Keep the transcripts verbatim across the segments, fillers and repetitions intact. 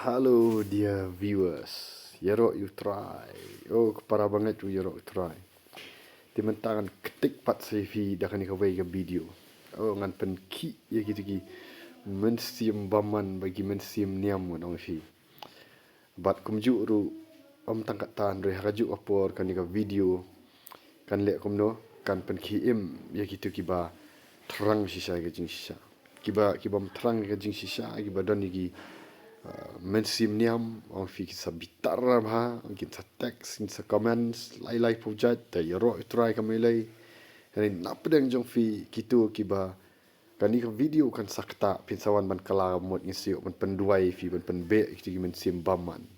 Hello dear viewers, ïaroh ïa U Trai. Oh, ko para bangeit, ïaroh ïa U Trai. Te mynta ngan kdew pat sa ïa phi da kane kawei ka video. Oh, ngan pynkhih ïa kito ki mynsiem bymman bad ki mynsiem niam, ngan ong ïa phi. Bad kumjuh ruh, ym tang katta, hynrei ha kajuh ka por kane ka video kan leh kumno, kan pynkhih im ïa kito kiba thrang shisha ïa ka jingshisha. Kiba, kibym thrang ïa ka jingshisha, kiba don ïa ki, uh, mynsiem niam, ong ïa phi, kin sa bitar bha, kin sa text, kin sa comments, lai lai pujat, te ïaroh ïa U Trai ka mei lei. Hynrei na pdeng jong phi, kito kiba, kane ka video kan sa ktah, phin sa wan ban kylla ka mut, ngin sa ïoh ban pynduwai ïa phi, ban pynbeh ïa kito ki mynsiem bymman.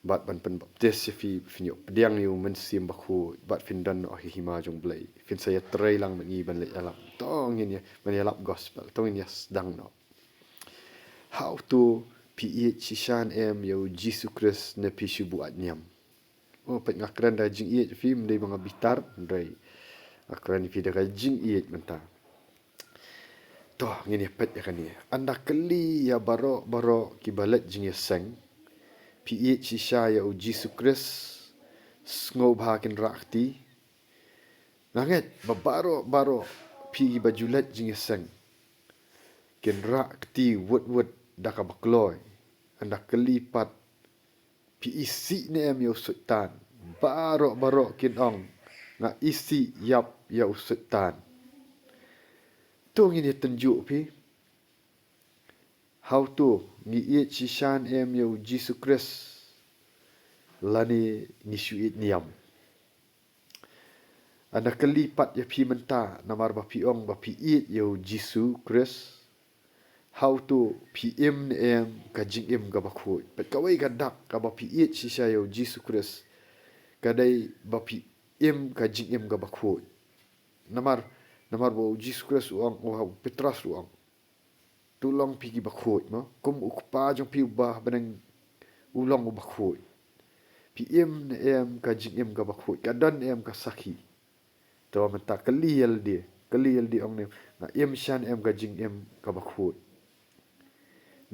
Bad ban pynbaptis ïa phi, phin ïoh pdiang ïa U Mynsiem Bakhuid, bad phin don noh ha ka hima jong U Blei. Phin sa ïatrei lang bad ngi ban leit ïalap. To ngin ïa, ban ïalap gospel, to ngin ïa sdang noh. Hato phi ïeit shisha ne em ïa U Jisu Khrist ne phi shu buaid niam? Oh, peit, nga kren da ka jingïeit ïa phi, ym dei ba nga bitar, hynrei nga kren ïa phi da ka jingïeit mynta. To, ngin ïa peit ïa kane. Ynda kylli ïa baroh baroh kiba leit jingïaseng, phi ïeit shisha ïa U Jisu Khrist, sngewbha kin rah kti? Nga ngeit ba baroh baroh phi kiba ju leit jingïaseng kin rah kti wut wut da kaba kloi. Ynda kylli pat, phi isih ne em ïa U Soitan? Baroh baroh kin ong, nga isih ïap ïa U Soitan. To ngin ïa tynjuh phi. Hato ngi ïeit shisha ne em ïa U Jisu Khrist, lane ngi shu ïeit niam? Ynda kylli pat ïa phi mynta, namar ba phi ong ba phi ïeit ïa U Jisu Khrist, hato phi im ne em ka jingim kaba khuid? Peit, kawei ka dak kaba phi ïeit shisha ïa U Jisu Khrist, ka dei ba phi im ka jingim kaba khuid. Namar, namar ba U Jisu Khrist u ong, u ha, u Petros u ong, to long phi kiba khuid, mo? Kum U Kpa jong phi uba ha bneng u long uba khuid. Phi im ne em ka jingim kaba khuid? Ka don ne em ka sakhi? To mynta kylli ïalade, kylli ïalade, ong ne, nga im shisha ne em ka jingim kaba khuid?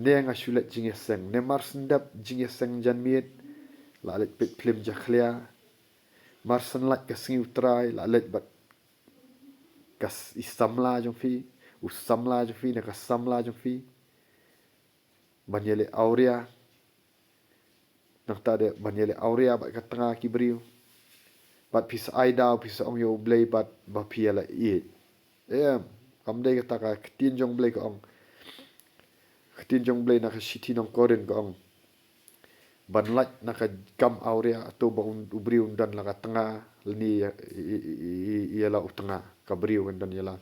Ne nga shu leit jingïaseng, ne mar shen dep jingïaseng janmiet, la leit peit phlim jakhlia? Mar shen lait ka sngi U Trai, la leit bad ka s-, i samla jong phi, u samla jong phi, ne ka samla jong phi, ban ïaleh awria? Nangta de ban ïaleh awria bad ka tnga ki briew. Bad phi sa ai daw, phi sa ong ïa U Blei bad ba phi ïa la ïeit. Em, kam dei kata, ka ktien jong U Blei ka ong. Ka ktien jong U Blei na ka shithi nong Korinth ka ong, ban lait na ka kam awria, to ba un, u briew un don la ka tnga, lane ïa, ïa, ïa, ïa, ïa la u tnga. Ka briew kan don ïa la,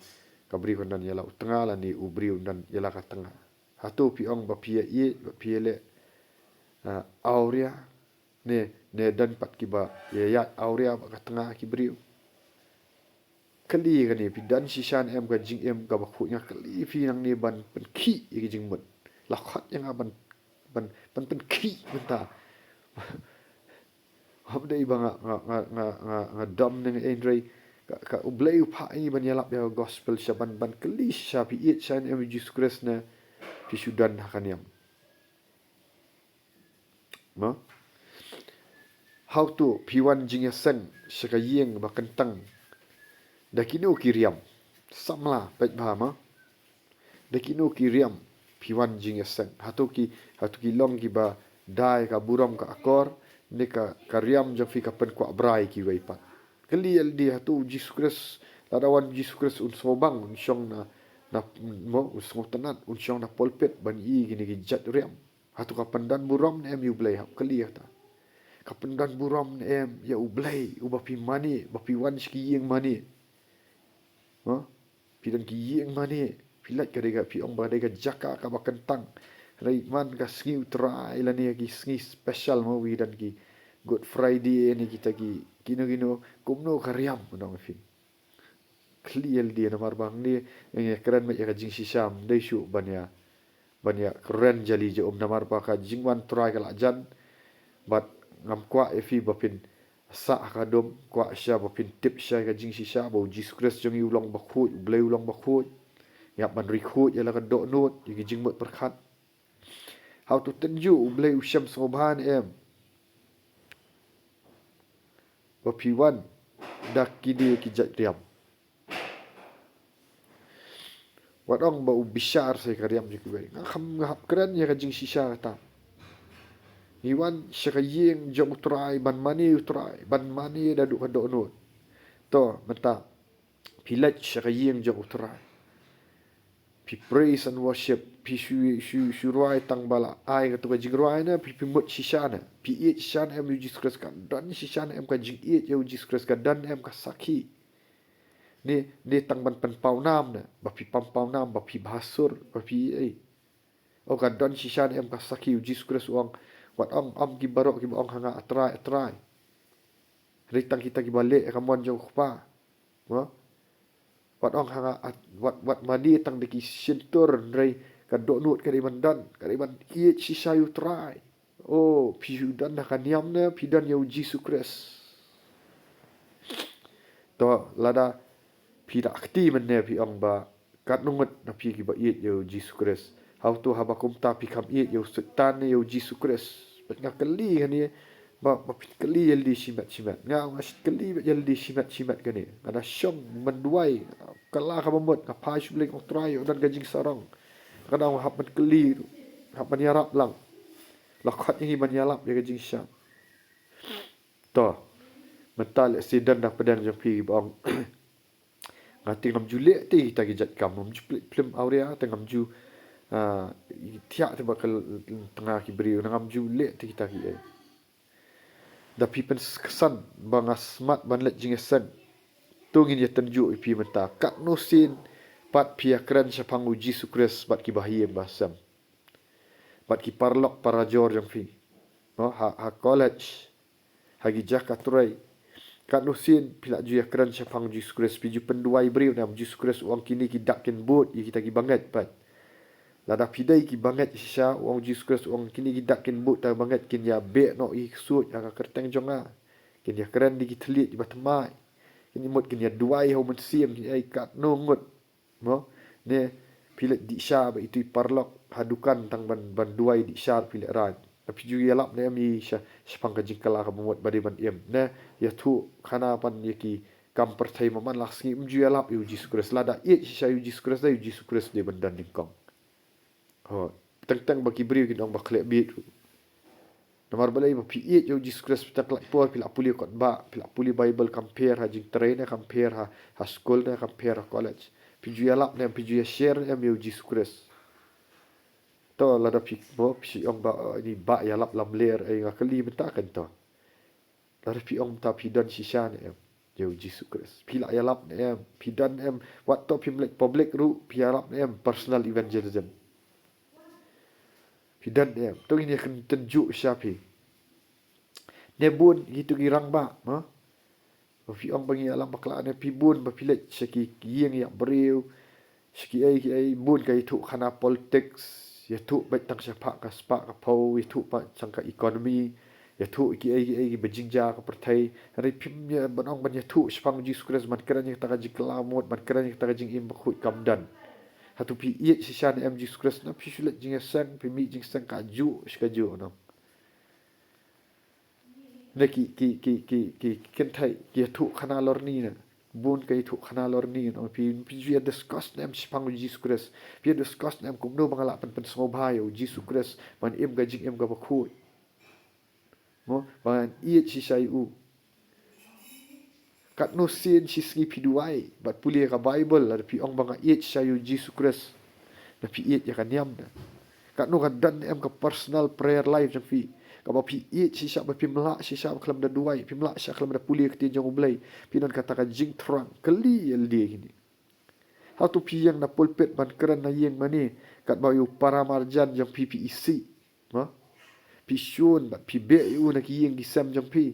ka briew kan don ïa la u tnga, lane u briew un don ïa la ka tnga. Hato phi ong ba phi ïa ïeit, ba phi ïa leh, ah, awria, ne, ne don pat kiba ïa ïaid awria bad ka tnga ki briew? Kylli kane, phi don shisha ne em ka jingim kaba khuid? Nga kylli phi nangne ban pynkhih ïa ki jingmut. La khot ïa nga ban, ban, ban pynkhih mynta. Ym dei ba nga, nga, nga, nga, nga, nga dom ne nga, hynrei ka, ka U Blei u phah ïa ngi ban ïalap ïa ka gospel shisha, ban, ban kylli shisha, phi ïeit shisha ne em ïa U Jisu Khrist ne phi shu don ha ka niam? Mo? Hato phi wan jingïaseng sha ka ïing ba kyntang da kino ki riam? Samla, peit bha, mo. Da kino ki riam phi wan jingïaseng? Hato ki, hato ki long kiba dei ka burom ka akor, ne ka, ka riam jong phi ka pynkwah brai kiwei pat? Kylli ïalade, hato U Jisu Khrist, lada wan U Jisu Khrist un sngewbang, un shong na, na, mo, un sngewtynnad, un shong na pulpit ban ïohi kine ki jait riam? Hato ka pyndon burom ne em ïa U Blei? Hap kylli kata. Ka pyndon burom ne em ïa U Blei uba phi mane, ba phi wan sha ki ïing mane? Ha? Phi don ki ïing mane, phi lait, ka dei ka, phi ong ba dei ka jaka kaba kyntang. Hynrei man ka sngi U Trai lane ki sngi special, mo, wi don ki Good Friday ne kita ki, kino kino, kumno ka riam, ngan ong ïa phi. Kylli ïalade, namar ba hangne nga ïakren beit ïa ka jingshisha, ym dei shuh ban ïa, ban ïakren jali ja um, namar ba ka jingwan Trai ka la jan. Bad ngam kwah ïa phi ba phin sah ha ka dum, kwah shisha ba phin tip shisha ïa ka jingshisha ba U Jisu Khrist jong ngi u long bakhuid, U Blei u long bakhuid. Ngi hap ban ri khuid ïa la ka dohnud, ïa ki jingmut pyrkhat. Hato tynjuh U Blei u shem sngewbha ne em ba phi wan da kine ki jait riam? Wat ong ba u bishar sa ïa ka riam jong kiwei. Nga kham, nga hap kren ïa ka jingshisha kata. Ngi wan sha ka ïing jong U Trai ban mane U Trai, ban mane da duh ka dohnud. To, mynta phi leit sha ka ïing jong U Trai. Phi praise and worship, phi shu, shu, shu rwai tang ba la ai kato ka jingrwai ne, phi, phi mut shisha ne, phi ïeit shisha ne em ïa U Jisu Khrist, ka don shisha ne em ka jingïeit ïa U Jisu Khrist, ka don em ka sakhi. Ne, ne tang ban pynpaw nam ne, ba phi pynpaw nam, ba phi bha sur, ba phi ei. O, ka don shisha ne em ka sakhi? U Jisu Khrist u ong, wat ong, ym ki baroh kiba ong ha nga, A Trai, A Trai. Hynrei tang kita kiba leh ïa ka mon jong U Kpa. Mo? Wat ong ha nga, at-, wat, wat mane tang da ki shyntur, hynrei ka dohnud ka dei ban don, ka dei ban ïeit shisha ïa U Trai. O, phi shu don ha ka niam ne, phi don ïa U Jisu Khrist? To, lada phi da kti mynne phi ong ba katno ngut na phi kiba ïeit ïa U Jisu Khrist. Hato haba kumta phi kham ïeit ïa u Soitan ne ïa U Jisu Khrist? Bad nga kylli kane ba, ba phi kylli ïalade shimet shimet. Nga, nga shu kylli bad ïalade shimet shimet kane. Nga da shong ban duwai, kylla kaba mut, nga phai sha U Blei, nga ong, Trai, ïoh don ka jingsarong. Nga da ong hap ban kylli, hap ban ïarap lang. La khot ïa ngi ban ïalap ïa ka jingshang. To, mynta lehse don da pdeng jong phi ba ong, nga te ngam ju leh te kita ki jait kam, ngam ju plie phlim awria, te ngam ju, ah, thiah te bad ka tnga ki briew, ngam ju leh te kita ki ei. Da phi pynksan ba nga smat ban leit jingïaseng, to ngin ïatynjuh ïa phi mynta, katno sien pat phi ïakren shaphang U Jisu Khrist bad ki bahaïing bahasem, bad ki paralok parajor jong phi, no, ha, ha college, ha ki jaka trei? Katno sien phi la ju ïakren shaphang U Jisu Khrist? Phi ju pynduwai briew ne em? U Jisu Khrist u ong kine ki dak kin bud ïa kita ki bangeit pat. Lada phi dei ki bangeit shisha, u ong, U Jisu Khrist u ong kine ki dak kin bud ïa kita ki bangeit, kin ïabeh noh ïa ki ksuid ha ka kyrteng jong nga, kin ïakren da ki thylliej bathymmai, kin ïamut, kin ïaduwai ha U Mynsiem, kin ïa, katno ngut. Mo? Ne phi leit dih sha bad itu i paralok ha dukan tang ban, ban duwai dih sha, phi leit rang? Phi ju ïalap ne em ïa sha, shaphang ka jingkylla kaba mut ba dei ban im, ne ïathuh khana pat ïa ki kam pyrthei? Mo, man la sngi ym ju ïalap ïa U Jisu Khrist. Lada ïeit shisha ïa U Jisu Khrist, dei U Jisu Khrist dei ban don nyngkong. Ho, teng teng ba ki briew kin ong ba khleh bit. Namar balei? Ba phi ïeit ïa U Jisu Khrist, tang khlaiñ por phi la pule kot ba, phi la pule Baibl, kam pher ha jingtrei ne, kam pher ha, ha skul ne, kam pher ha college. Phi ju ïalap ne em, phi ju ïa share ne em ïa U Jisu Khrist? To, lada phi, mo, phi ong ba, oh, ini ba ïalap lamler, eh, nga kylli mynta kan to. Lada phi ong mynta, phi don shisha ne em ïa U Jisu Khrist? Phi la ïalap ne em? Phi don ne em? Wat to phim leit public ruh, phi ïalap ne em, personal evangelism? Phi don ne em? To ngin ïa kyntynjuh sha phi. Ne bun kito ki rangbah, mo? Ba phi ong ba ngi ïalam bakla ne, phi bun ba phi leit sha ki ïing ïa briew, sha ki ei ki ei, bun ka ïathuh khana politics, ïathuh beit tang shaphang ka spah ka phew, ïathuh pat tang ka economy, ïathuh ki ei ki ei kiba jingjia ka pyrthei. Hynrei phim ïa, ban ong ban ïathuh shaphang U Jisu Khrist, ban kren ïa kata ka jingkylla mut, ban kren ïa kata ka jingim bakhuid, kam don. Hato phi ïeit shisha ne em U Jisu Khrist? Na phi shu leit jingïaseng, phi mih jingïaseng kajuh shi kajuh, no? Ne ki, ki, ki, ki, ki kynthei ki ïathuh khana lorni ne. Bun ka ïathuh khana lorni, no? Phi, phi ju ïa discuss ne em shaphang U Jisu Khrist? Phi ïa discuss ne em kumno ba nga lah pyn, pynsngewbha ïa U Jisu Khrist ban im ka jingim kaba khuid? Mo, ba ngan ïeit shisha ïa u. Katno sien shi sngi phi duwai bad pule ka Baibl, lada phi ong ba nga ïeit shisha ïa U Jisu Khrist, na phi ïeit ïa ka niam ne? Katno ka don ne em ka personal prayer life jong phi, kaba phi ïeit shisha, ba phim lah shisha khlem da duwai, phim lah shisha khlem da pule ka ktien jong U Blei? Phi don kata ka jingthrang? Kylli ïalade kine. Hato phi ïeng na pulpit ban kren na ïing mane, katba ïa u para marjan jong phi phi isih? Mo? Phi shun bad phi beh ïa u na ki ïing ki sem jong phi.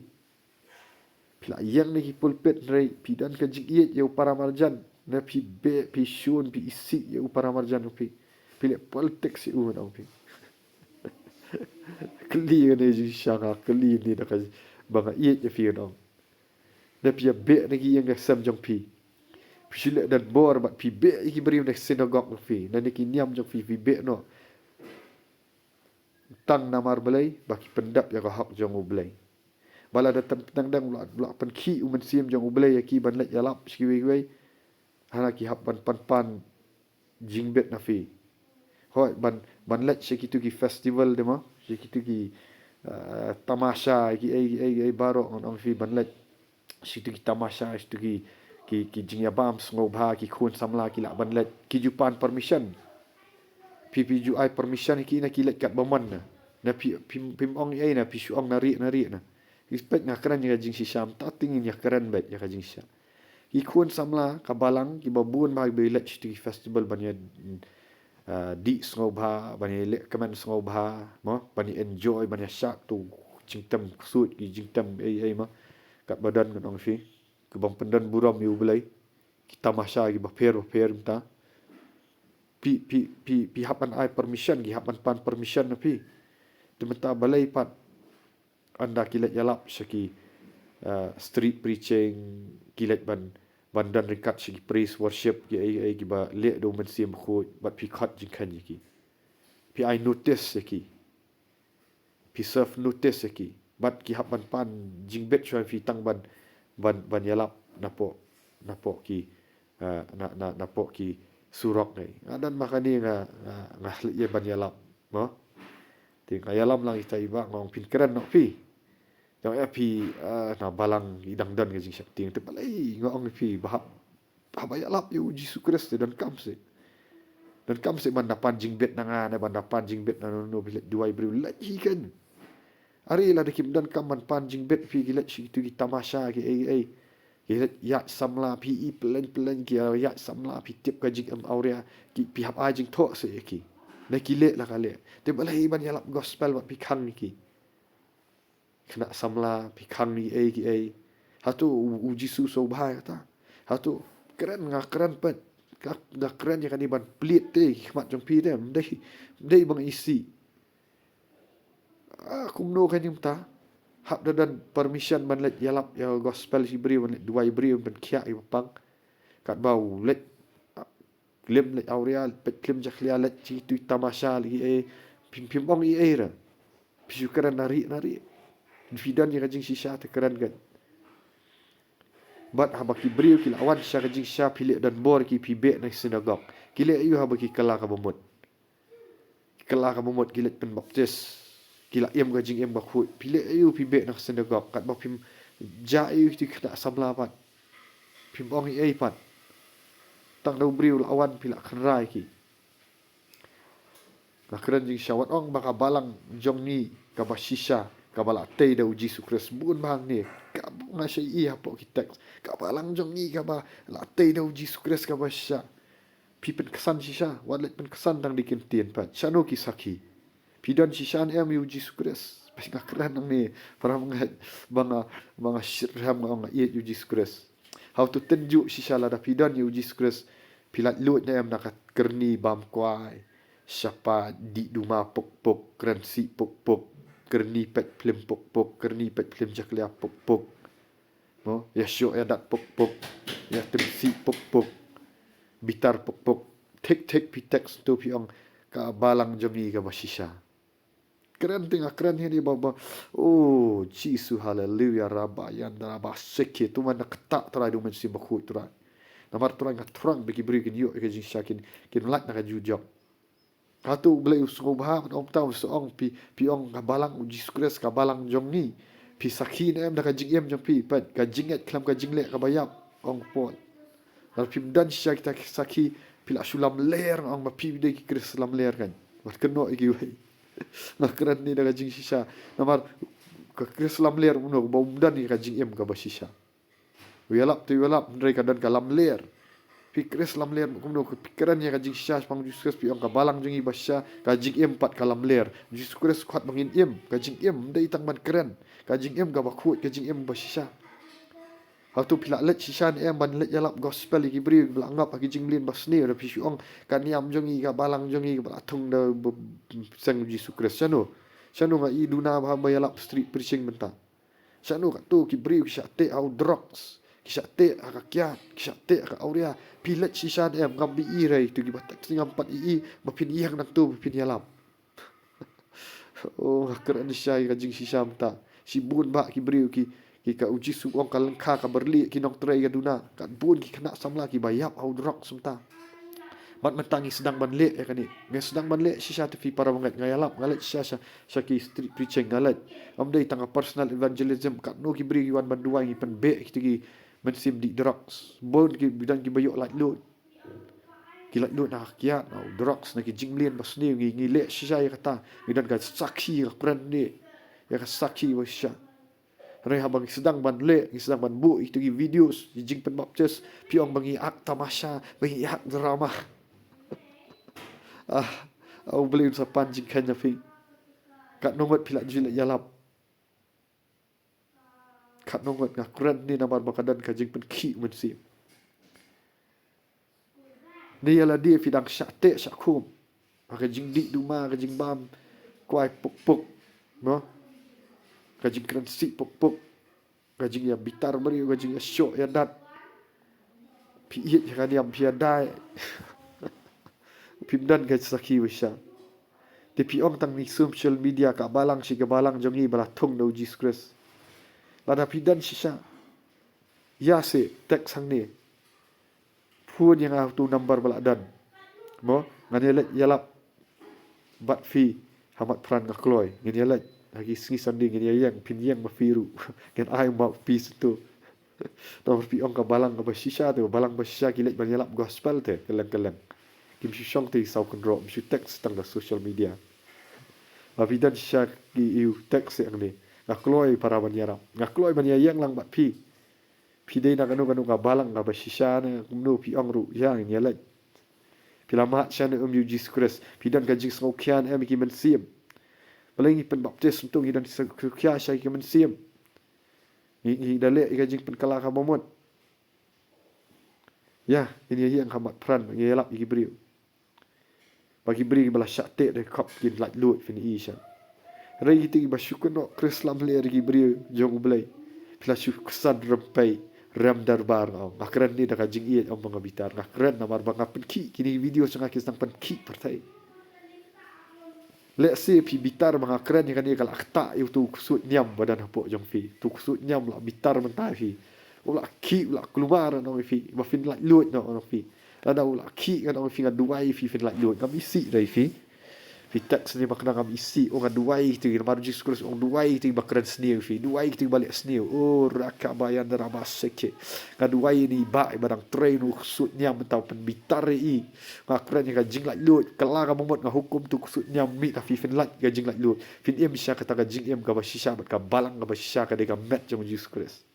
Phi la ïeng na ki pulpit, hynrei phi don ka jingïeit ïa u para marjan, ne phi beh, phi shun, phi isih ïa u para marjan jong phi? Phi leh politics ïa u, ngan ong phi. Kylli kane jingshisha, nga kylli ne da kaba nga ïeit ïa phi, ngan ong. Ne phi ïa beh na ki ïing ki sem jong phi. Phi shu leh don bor bad phi beh ïa ki briew na synagogue jong phi, na ki niam jong phi, phi beh noh. Tang namar Blei ba ki pyndap ïa ka hok jong U Blei. Ba lada tang tang dang la, la pynkhih u Mynsiem jong U Blei ïa ki ban leit ïalap sha kiwei kiwei, hana ki hap ban pan pan jingbit na phi. Hooid, ban, ban leit sha kitu ki festival de mo, sha kitu ki, eh, tamasha, ki ei, ei, ei baroh ngan ong phi ban leit. Sha kitu ki tamasha, sha kitu ki, ki, ki jingïabam sngewbha, ki khun samla ki lah ban leit, ki ju pan permission. Phi, phi ju ai permission ïa ki, na ki leit katba mon na. Na phi, phi, phim ong ei na, phi shu ong na rieh, na rieh na. Respect, nga kren ïa ka jingshisha, mynta te ngin ïa kren beit ïa ka jingshisha. Ki khun samla ka balang kiba bun bha kiba leit sha kitu ki festival ban ïa, ah, dih sngewbha, ban ïa leh kmen sngewbha, mo, ban ïa enjoy, ban ïa shad tu jingtem ksuid, ki jingtem ei ei mo. Katba don ngan ong phi, kiba ym pyndon burom ïa U Blei, ki tamasha kiba pher ba pher mynta. Phi, phi, phi, phi hap ban ai permission, ki hap ban pan permission na phi. Te mynta balei pat ynda ki leit ïalap sha ki, eh, street preaching, ki leit ban, ban don ryngkat sha ki praise worship, ki ei ei kiba leh da U Mynsiem Bakhuid, bad phi khot jingkheiñ ïa ki. Phi ai notice ïa ki. Phi serve notice ïa ki. Bad ki hap ban pan jingbit shuwa phi tang ban, ban, ban ïalap napoh, napoh ki, eh, na, na, napoh ki surok ngi. Nga don ma kane nga, nga, nga leit ïa ban ïalap. Mo? Te nga ïalam lang ïa ita i bah, nga ong phin kren noh phi. Nga ong ïa phi, eh, na balang i dang don ka jingsheptieng. Te balei nga ong ïa phi ba hap, haba ïalap ïa U Jisu Khrist te donkam seh. Donkam seh ban da pan jingbit na nga, ne ban da pan jingbit na no no, phi leit duwai briew, leit hi keiñ. Are lada kim donkam ban pan jingbit, phi ki leit sha kitu ki tamasha ki ei ei. Ki leit ïaid samla, phi i pyllein pyllein ki ïaid samla, phi tip ka jingim awria, ki, phi hap ai jingthoh seh ïa ki. Na ki leh la ka leh. Te balei ban ïalap gospel bad phi khang ïa ki. Khynnah samla, phi khang ïa ki ei ki ei. Hato U, U Jisu sngewbha ïa kata? Hato kren, nga kren pat. Nga, nga kren ïa kane ban plie te ki khmat jong phi te. Ym dei, ym dei ba nga isih. Ah, kumno kane mynta? Hap da don permission ban leit ïalap ïa gospel sha ki briew, ban leit duwai briew, ban pynkhiah ïa ki ba pang. Katba u leit, ah, klim leit awria, peit klim jakhlia, leit sha kitu ki tamasha lagi, eh, phim, phim ong ei ei re. Phi shu kren na rieh na rieh. Phi don ïa ka jingshisha te kren keiñ. Bad haba ki briew ki la wan sha ka jingshisha, phi leh don bor ki, phi beh na synagogue. Ki leh aïu haba ki kylla kaba mut? Ki kylla kaba mut, ki leit pynbaptis. Ki la im ka jingim bakhuid. Phi leh aïu phi beh na synagogue? Katba phim jia aïu ïa ki khynnah samla pat. Phim ong ei ei pat. Tang da u briew la wan phi la kynra ïa ki. Nga kren jingshisha, wat ong ba ka balang jong ngi kaba shisha, kaba la tei da U Jisu Khrist, bun bha hangne. Kaba nga shait ïohi hapoh ki text. Ka balang jong ngi kaba la tei da U Jisu Khrist kaba shisha. Phi pynksan shisha, wat leit pynksan tang da ki ktien pat. Shano ki sakhi? Phi don shisha ne em ïa U Jisu Khrist? Phi, nga kren hangne, para bangeit, ba nga, ba nga shitrhem nga ong nga ïeit ïa U Jisu Khrist. Hato tynjuh shisha lada phi don ïa U Jisu Khrist, phi laitluid ne em na ka kyrni bam kwai, shaphang dih duma puk puk, kren sih puk puk, kyrni peit phlim puk puk, kyrni peit phlim jakhlia puk puk. Mo, ïa shoh ïa dat puk puk, ïa tim sih puk puk, bitar puk puk. Thik thik phi text tu phi ong ka balang jong ngi kaba shisha. Kren te nga kren hi ni ba ba. Oh, Jisu, haleluya, raba yan raba seke, tu man na kata Trai da U Mynsiem Bakhuid Trai. Namar Trai nga thrang ba ki briew kin ïoh ïa ka jingshisha, kin, kin lait na ka jujok. Hato U Blei u sngewbha ban ong tang, u sa ong phi, phi ong ka balang U Jisu Khrist ka balang jong ngi. Phi sakhi ne em da ka jingim jong phi, peit ka jingngeit khlem ka jingleh kaba ïap, ong Paul. Lada phim don shisha kita ki sakhi, phi la shu lamler, nga ong ba phi dei ki Khrist lamler kan. Wat kynnoh ïa kiwei. Nga kren ni da ka jingshisha. Namar ka Khrist lamler kumno, ba um don ïa ka jingim kaba shisha. U ïalap te u ïalap, hynrei ka don ka lamler. Phi Khrist lamler kumno, ka phi kren ïa ka jingshisha shaphang U Jisu Khrist, phi ong ka balang jong ngi ba shisha, ka jingim pat ka lamler. U Jisu Khrist khot ba ngin im, ka jingim, ym dei tang ban kren. Ka jingim kaba khuid, ka jingim ba shisha. Hato phi la leit shisha ne em ban leit ïalap gospel ïa ki briew kiba la ngop ha ki jingmlien ba sniew, lada phi shu ong ka niam jong ngi, ka balang jong ngi kaba la thung da ba seng U Jisu Khrist? Shano? Shano nga i duna ba, ba ïalap street preaching mynta? Shano kato ki briew ki shah teh ha u drugs, ki shah teh ha ka kiad, ki shah teh ha ka awria? Phi leit shisha ne em? Ngam ïohi re, tu kiba text ngam pat ïohi ba phin ïeng nangto ba phin ïalap. Oh, nga kren shisha ïa ka jingshisha mynta. Shibun bah ki briew ki, ki ka u Jisu u ong ka lyngkha ka byrlieh, ki nongtrei ka duna. Katbun ki khynnah samla kiba ïap ha u drugs mynta. Bad mynta ngi sdang ban leh ïa kane. Ngi sdang ban leh shisha te phi para bangeit, nga ïalap, nga leit shisha sha, sha ki street preaching, nga leit. Ym dei tang ka personal evangelism, katno ki briew ki wan ban duwai, ngi pynbeh kita ki mynsiem dih drugs. Bun ki, don kiba ïoh laitluid. Ki laitluid na ka kiad, na u drugs, na ki jingmlien basniew, ngi, ngi leh shisha ïa kata. Ngi don ka sakhi, ka kren ne ïa ka sakhi ba shisha. Hynrei haba ngi sdang ban leh, ngi sdang ban buh ïa kita ki videos, ki jingpynbaptis, phi ong ba ngi act tamasha, ba ngi act drama. Ah, ah, U Blei un sa pan jingkheiñ na phi. Katno ngut phi la ju leit ïalap. Katno ngut, nga kren ne namar ba ka don ka jingpynkhih mynsiem. Ne ïa lade phi dang shah teh shah khum ha ka jingdih duma, ka jingbam kwai puk puk, no? Ka jingkren sih puk puk, ka jingïabitar briew, ka jingïashoh ïadat. Phi ïeit ïa ka niam, phi ïadei. Phim don ka sakhi ba shisha. Te phi ong tang na social media, ka balang shi ka balang jong ngi ba la thung da u Jisu Khrist. Lada phi don shisha, ïa se text hangne. Phone ïa nga ha utu u number ba la don. Mo, ngan ïa leit ïalap bad phi ha Matpran, nga kloi. Ngan ïa leit ha ki sngi Sunday, ngan ïa ïeng, phin ïeng ma phi ruh. Ngan ai mouthpiece tu. Namar phi ong ka balang kaba shisha te, balang ba shisha ki leit ban ïalap gospel te, kylleng kylleng. Kim shu shong te saw kynroh, kim shu text tang da social media. Ba phi don shisha ki ïa u text ïa ngi. Nga kloi para ban ïarap. Nga kloi ban ïa ïeng lang bad phi. Phi dei na kano kano ka balang kaba shisha ne kumno, phi ong ruh, ïa ngan ïa leit. Phi la mad shisha ne em ïa u Jisu Khrist? Phi don ka jingsngewkhia ne em ïa ki mynsiem? Balei ngi pynbaptis, ngi don ka jingsngewkhia shisha ïa ki mynsiem? Ngi, ngi da leh ïa ka jingpynkylla kaba mut. Ïa, ngan ïa ïeng ha Matpran, ngan ïa lap ïa ki briew. Ba ki briew kiba la shah teh da ki khop kin laitluid, phin ïohi shisha. Hynrei kita kiba shu kynnoh Khrist lamler, ki briew jong U Blei, phi la shu ksan rympei, rem darbar, nga ong. Nga kren ne da ka jingïeit, ym ba nga bitar. Nga kren namar ba nga pynkhih, kine ki video jong nga ki sdang pynkhih pyrthei. Lehse phi bitar ba nga kren ïa kane, ka la ktah ïa utu u ksuid niam ba don hapoh jong phi. Utu u ksuid niam u la bitar mynta ïa phi. U la khih, u la kulmar, ngan ong ïa phi, ba phin laitluid, ngan ong ïa phi. Lada u la khih, ngan ong ïa phi, nga duwai ïa phi phin laitluid. Ngam isih re ïa phi. Phi text ne ba khnang ngam isih. O, nga duwai ïa kito, namar u Jisu Khrist u ong duwai ïa kito ba kren sniew ïa phi, duwai ïa kito ba leh sniew. O, rakabayan rabaseke. Nga duwai ïa i bah ba dang trei na u ksuid niam mynta, pynbitar ïa i. Nga kren ïa ka jinglaitluid, kylla kaba mut, nga hukum utu u ksuid niam, mih na phi, phin lait ïa ka jinglaitluid. Phin im shisha kata ka jingim kaba shisha bad ka balang kaba shisha, ka dei ka met jong u Jisu Khrist.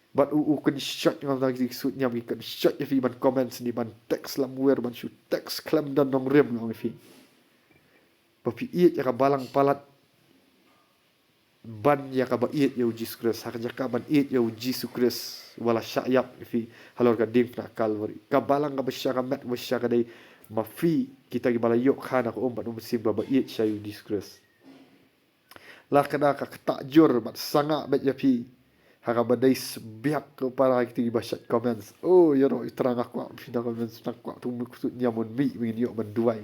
Bad u, u kynshoit, nga ong ïa ki ksuid niam, ki kynshoit ïa phi ban comment sini, ban text lamwir, ban shu text khlem don nongrim, nga ong ïa phi. Ba phi ïeit ïa ka balang palat ban ïa kaba ïeit ïa u Jisu Khrist. Ha ka jaka ban ïeit ïa u Jisu Khrist uba la shah ïap ïa phi halor ka diengphna Kalbari. Ka balang kaba shisha, ka met kaba shisha ka dei ma phi, kita kiba la ïoh kha na ka um bad u Mynsiem ba, ba ïeit shisha ïa u Jisu Khrist. Lada ka ktah jur bad sangeh beit ïa phi, ha kaba dei sbiak ko para, kito kiba shait comments. O, ïaroh ïa u Trai, nga kwah phi na comments, nga kwah utu u ksuid niam un mih, ba ngin ïoh ban duwai.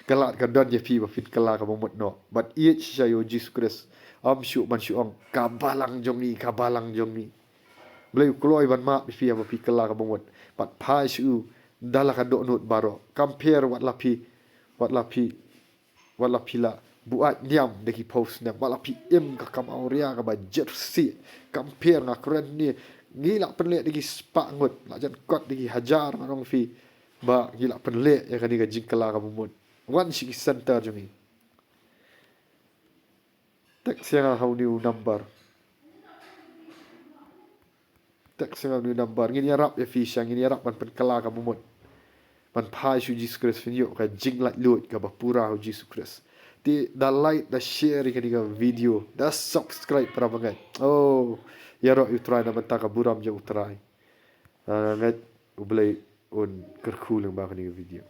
Ka lad ka don ïa phi ba phin kylla kaba mut noh bad ïeit shisha ïa u Jisu Khrist. Ym shuh ban shu ong ka balang jong ngi, ka balang jong ngi. Blei u kloi ban map ïa phi haba phi kylla kaba mut bad phai sha u da la ka dohnud baroh. Kam pher wat la phi, wat la phi, wat la phi la buaid niam da ki phew snem, wat la phi im ka kam awria kaba jyrsieh. Kam pher, nga kren ne, ngi la pynleh da ki spah ngut, la jan kot da ki hajar, ngan ong ïa phi, ba ngi la pynleh ïa kane ka jingkylla kaba mut. Wan sha ki center jong ngi. Text ïa nga ha une u number. Text ïa nga ha une u number. Ngin ïarap ïa phi shisha, ngin ïarap ban pynkylla kaba mut. Ban phai sha u Jisu Khrist, phin ïoh ka jinglaitluid kaba pura ha u Jisu Khrist. Te da like, da share ïa kane ka video, da subscribe para bangeit. O, ïaroh ïa u Trai na bynta ka burom jong u Trai. Ah, nga ngeit U Blei un kyrkhu lyngba kane ka video.